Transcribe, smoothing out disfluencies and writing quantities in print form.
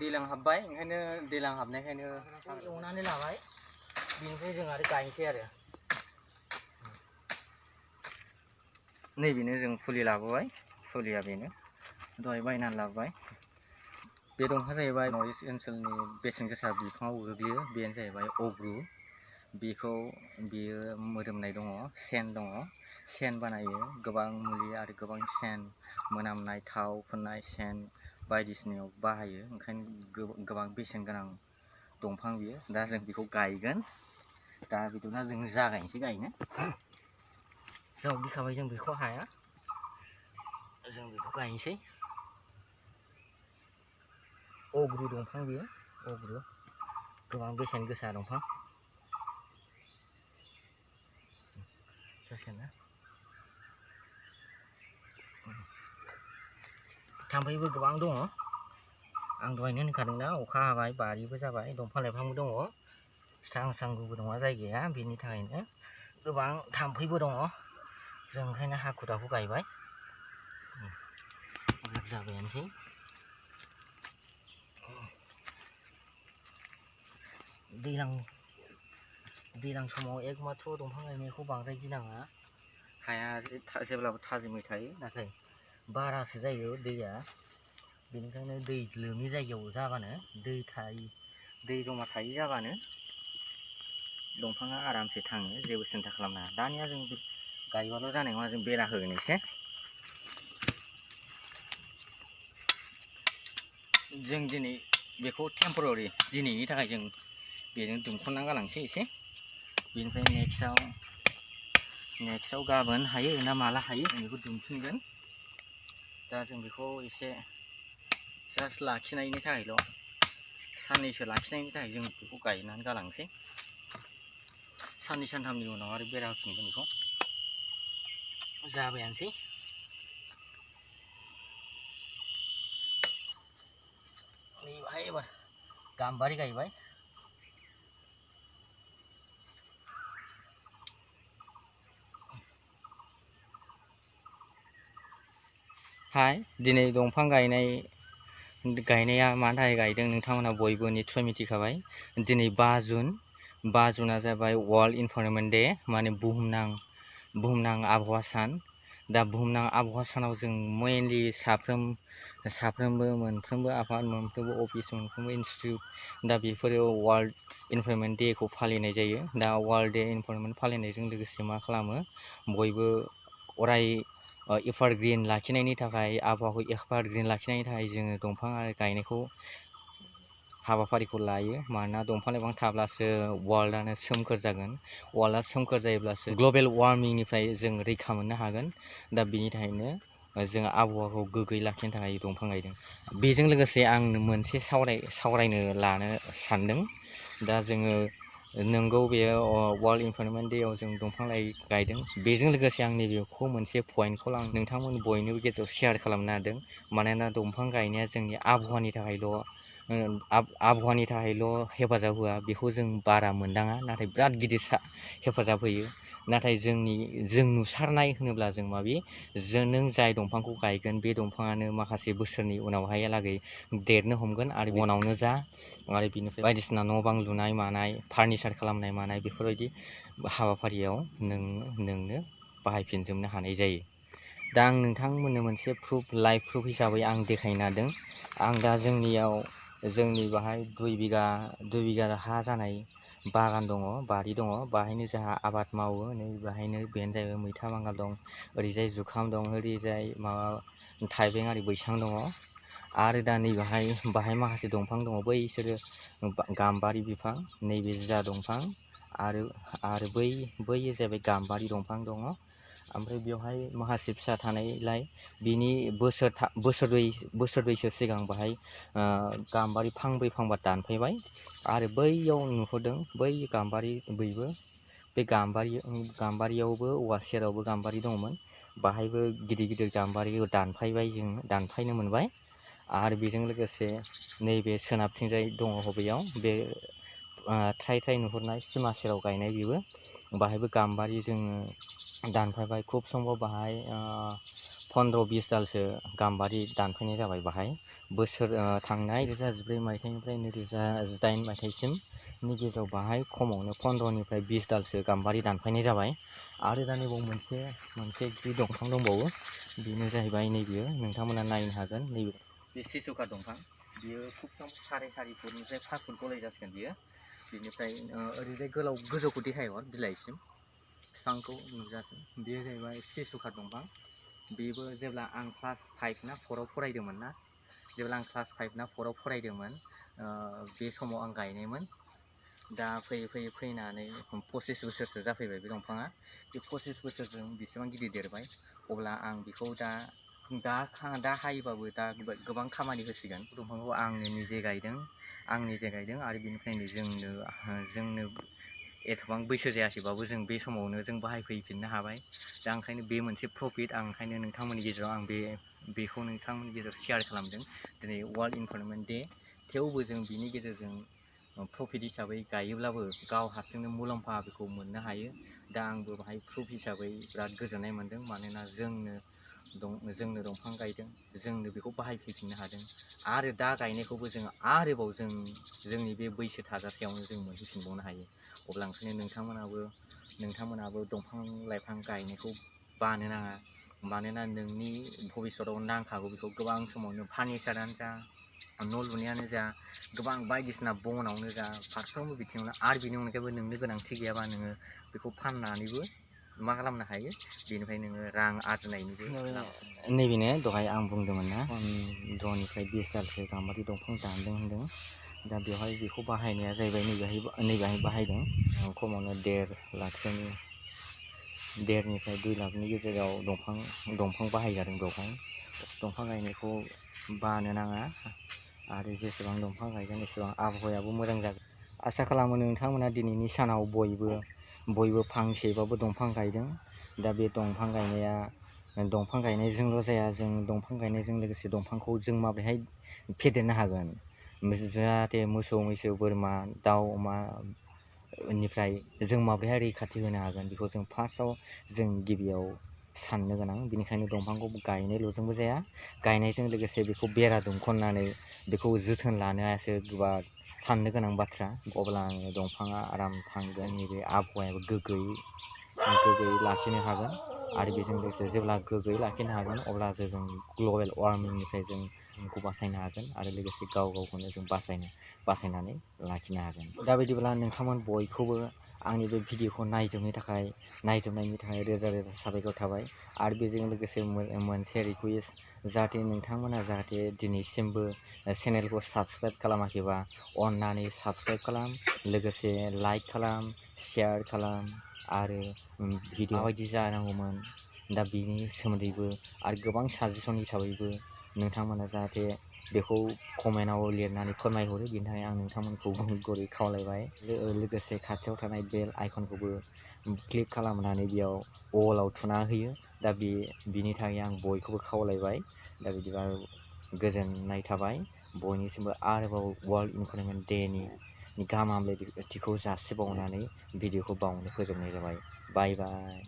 दैलां हाबबाय ओंखायनो दैलां हाबनायखायनो एवनानै लाबाय बिनिफ्राय जों आरो गायनोसै आरो नैबेनो जों फुलि लाबोबाय फुलिया बेनो दहाय बायनानै लाबोबाय बे दंफाङा जाहैबाय नर्थ इस्ट ओनसोलनि बेसेन गोसा बिफाङाव गोग्लैयो बेनो जाहैबाय अग्रु बेखौ बियो मोदोमनाय दङ सेन बानायो गोबां मुलि आरो गोबां सेन मोनामनाय थाव फुननाय सेन बायदिसिनायाव बाहायो ओंखायनो गोबां बेसेन गोनां दंफां बियो दा जों बेखौ गायगोन दा बिदिब्ला जों जागायनोसै गायनो जावग्लिखाबाय जों बेखौ हाया जों बेखौ गायनोसै अग्रु दंफां बियो अग्रु गोबां बेसेन गोसा दंफां जासिगोन ना थाम्फैबो गोबां दङ आं दहायनो होनखादोंना अखा हाबाय बारिबो जाबाय दंफां लाइफांबो दङ स्रां गुबुदुङा जायगाया बेनि थाखायनो गोबां थाम्फैबो दङ जों ओंखायनो हाखु दाखु गायबाय जाबायानोसै दैलां समाव एकमात्र दंफां गायनायखौ बांद्राय गिनाङा हाया जेब्लाबो थाजिमै थायो नाथाय बारासो जायो दैया बेनिखायनो दै लोमि जायगायाव जाबानो दै जमा थायि जाबानो दंफाङा आरामसे थाङो जेबो सिन्था खालामनाङा दानिया जों गायबाल' जानाय नङा जों बेरा होगोन एसे जों दिनै बेखौ टेम्परारि दिनैनि थाखाय जों बेजों दुमख'ना गालांसै एसे बेनिफ्राय नेक्स्टआव गाबोन हायो ना माला हायो जों बेखौ दुमफिनगोन दा जों बेखौ एसे जास्ट लाखिनायनि थाखायल' साननैसो लाखिनायनि थाखाय जों बेखौ गायनानै गालांसै साननै सानथामनि उनाव आरो बेरा होफिनगोन बेखौ जाबायानोसै नैबाहाय एबार गाम्बारि गायबाय हाय दिनै दंफां गायनाया मानि थाखाय गायदों नोंथांमोना बयबो निस्सय मिथिखाबाय दिनै 5 जुनआ जाबाय वर्ल्ड इनभाइरनमेन्ट डे माने बुहुमनां आबहावा सान दा बुहुमनां आबहावा सानाव जों मेनलि साफ्रोमबो मोनफ्रोमबो आफाद मोनफ्रोमबो अफिस मोनफ्रोमबो इनस्टिटिउट दा बेफोरो वर्ल्ड इनभाइरनमेन्ट डे खौ फालिनाय जायो दा वर्ल्ड डे इनभाइरनमेन्ट फालिनायजों लोगोसे मा खालामो बयबो अराय एभारग्रिन लाखिनायनि थाखाय आबहावाखौ एभारग्रिन लाखिनायनि थाखाय जोङो दंफां गायनायखौ हाबाफारिखौ लायो मानोना दंफां लाइफां थाब्लासो वर्ल्डआनो सोमखोर जागोन वर्ल्डआ सोमखोर जायोब्लासो ग्लबेल वार्मिंनिफ्राय जों रैखा मोननो हागोन दा बिनि थाखायनो जों आबहावाखौ गोग्गोयै लाखिनो थाखाय दंफां गायदों बेजों लोगोसे आं मोनसे सावरायनो लानो सानदों दा जोङो नोंगौ बेयो वर्ल्ड इनभाइरनमेन्ट डेआव जों दंफां गायदों बेजों लोगोसे आं नैबेखौ मोनसे पइन्टखौ आं नोंथांमोन बयनिबो गेजेराव शेयार खालामनो हादों मानोना दंफां गायनाया जोंनि आबहावानि थाखायल' हेफाजाब होआ बेखौ जों बारा मोनदाङा नाथाय बिराद गिदिर हेफाजाब होयो नाथाय जों नुसारनाय होनोब्ला जों नों जाय दंफांखौ गायगोन बे दंफाङानो माखासे बोसोरनि उनावहायलागै देरनो हमगोन आरो बनावनो जा आरो बिनिफ्राय बायदिसिना न' बां लुनाय मानाय फार्निचार खालामनाय मानाय बेफोरबायदि हाबाफारियाव नोंनो बाहायफिनजोबनो हानाय जायो दा आं नोंथांमोननो मोनसे लाइभ प्रुफ हिसाबै आं देखायनो हादों आं दा जोंनि बाहाय 2 बिगा हा जानाय बागान दङ बारि दङ बाहायनो जोंहा आबाद मावो नै बाहायनो बेनो जाहैबाय मैथा बांगाल दं ओरैजाय जुखाम दं ओरैजाय थाइबें आरि बैसां दङ आरो दा नैबाहाय माखासे दंफां दङ बैसोरो गाम्बारि बिफां नैबे जिया दंफां आरो बै जाहैबाय गाम्बारि दंफां दङ ओमफ्राय बेवहाय माखासे फिसा थानायलाय बिनि बोसोरब्रैसो सिगां बाहाय गाम्बारि फांब्रै फांबा दानफैबाय आरो बैयाव नुहरदों बै गाम्बारि बैबो बे गाम्बारियावबो औवा सेरावबो गाम्बारि दंमोन बाहायबो गिदिर गाम्बारि दानफायनो मोनबाय आरो बेजों लोगोसे नैबे सोनाबथिंजाय दङ बेयाव बे थ्राय नुहुरनाय सिमा सेराव गायनाय बेबो बाहायबो गाम्बारि जोङो दानफायबाय खुब सम्भब बाहाय 15-20 दालसो गाम्बारि दानफायनाय जाबाय बाहाय बोसोर थांनाय 2014 मायथाइनिफ्राय 2018 मायथाइसिमनि गेजेराव बाहाय खमावनो 15निफ्राय 20 दालसो गाम्बारि दानफायनाय जाबाय। आरो दा नैबाव मोनसे दंफां दंबावो, बेनो जाहैबाय नैबेयो, नोंथांमोना नायनो हागोन। नैबे बे सिसुखा दंफां, बियो खुब खम 4.5 फुटनिफ्राय 5 फुट गोलाव जासिगोन बियो। बिनिफ्राय ओरैजाय गोलाव गोजौखौ देखायहर बिलाइसिम बिफांखौ नुजासिम। बेयो जाहैबाय सिसुखा दंफां। बेबो जेब्ला आं क्लास 5 ना 4आव फरायदोंमोन ना, जेब्ला आं क्लास 5 ना 4आव फरायदोंमोन, बे समाव आं गायनायमोन। दा फैयै फैनानै 25 बोसोरसो जाफैबाय बे दंफाङा। बे 25 बोसोरजों बेसेबां गिदिर देरबाय, अब्ला आं बेखौ दा हायोबाबो दा गोबां खामानि होसिगोन। दंफांखौ आंनो निजे गायदों आरो बेनिफ्रायनो जोंनो एथबां बैसो जायाखैबाबो जों बे समावनो जों बाहायफैफिननो हाबाय। दा ओंखायनो बे मोनसे प्रफिट। आं ओंखायनो नोंथांमोननि गेजेराव आं बेखौ नोंथांमोननि गेजेराव शेयार खालामदों। दिनै वर्ल्ड इनभाइरनमेन्ट डे, थेवबो जों बिनि गेजेरजों प्रफिट हिसाबै गायोब्लाबो गाव हारसिंनो मुलाम्फा बेखौ मोननो हायो। दा आंबो बाहाय प्रुफ हिसाबै बिराद गोजोननाय मोन्दों, मानोना जोंनो दंफां गायदों, जोंनो बेखौ बाहायफैफिननो हादों। आरो दा गायनायखौबो जों आरोबाव जोंनि बे बैसो थाजासेयावनो जों मोनहैफिनबावनो हायो। अब्ला ओंखायनो नोंथांमोनाबो दंफां लाइफां गायनायखौ बानो नाङा, मानोना नोंनि भबिसतआव नांखागौ बेखौ। गोबां समावनो फार्निचारानो जा, न' लुनायानो जा, गोबां बायदिसिना बनावनो जा, फारफ्रोमबो बिथिङावनो। आरो बेनि अनगायैबो नोंनो गोनांथि गैयाबा नोङो बेखौ फाननानैबो मा खालामनो हायो, बेनिफ्राय नोङो रां आरजिनायनिबो नैबेनो दहाय आं बुंदोंमोन ना, 15निफ्राय 20 दालसो गाम्बारि दंफां दानदों होनदों। दा बेवहाय बेखौ बाहायनाया जाहैबाय नैबेहाय बाहायदों। खमावनो 1.5 2 लाखनि गेजेराव दंफां बाहायजादों बेवहाय। दंफां गायनायखौ बानो नाङा, आरो जेसेबां दंफां गायगोन एसेबां आबहावायाबो मोजां जागोन। आसा खालामो नोंथांमोना दिनैनि सानाव बयबो फांसेबाबो दंफां गायदों। दा बे दंफां गायनायजोंल' जाया, जों दंफां गायनायजों लोगोसे दंफांखौ जों माबोरैहाय फेदेरनो हागोन, जाहाथे मोसौ मैसो बोरमा दाउ अमानिफ्राय जों माबोरैहाय रैखाथि होनो हागोन, बेखौ जों फार्स्टआव जों गिबियाव साननो गोनां। बेनिखायनो दंफांखौ गायनायल'जोंबो जाया, गायनायजों लोगोसे बेखौ बेरा दुमखन्नानै बेखौ जोथोन लानायासो गोबां साननो गोनां बाथ्रा। अब्लानो दंफाङा आराम थांगोन, नैबे आबहावायाबो गोग्गोयै लाखिनो हागोन। आरो बेजों लोगोसे जेब्ला गोग्गोयै लाखिनो हागोन, अब्लासो जों ग्लबेल वार्मिंनिफ्राय जोंखौ बासायनो हागोन, आरो लोगोसे गावखौनो जों बासायनानै लाखिनो हागोन। दा बिदिब्ला नोंथांमोन बयखौबो आंनि बे भिडिअखौ नायजोबनायनि थाखाय रोजा साबायखर थाबाय। आरो बेजों लोगोसे मोनसे रिकुवेस्ट, जाहाथे नोंथांमोना दिनैसिमबो चेनेलखौ साबस्क्राइब खालामाखैबा अन्नानै साबस्क्राइब खालाम, लोगोसे लाइक खालाम, शेयार खालाम, आरो भिडिअ माबायदि जानांगौमोन दा बिनि सोमोन्दैबो आरो गोबां साजेसन हिसाबैबो नोंथांमोना जाहाथे बेखौ कमेन्टआव लिरनानै फोरमायहरो, बेनि थाखाय आं नोंथांमोनखौ गुरै खावलायबाय। लोगोसे खाथियाव थानाय बेल आइकनखौबो क्लिक खालामनानै बेयाव अलाव थुना होयो। दा बिनि थाखाय आं बयखौबो खावलायबाय। दा बिदिबा गोजोननाय थाबाय बयनिसिमबो। आरोबाव वर्ल्ड इनभाइरनमेन्ट डेनि गाहाम हामलायथिखौ जासिबावनानै भिडिअखौ बावनो फोजोबनाय जाबाय। बाय बाय।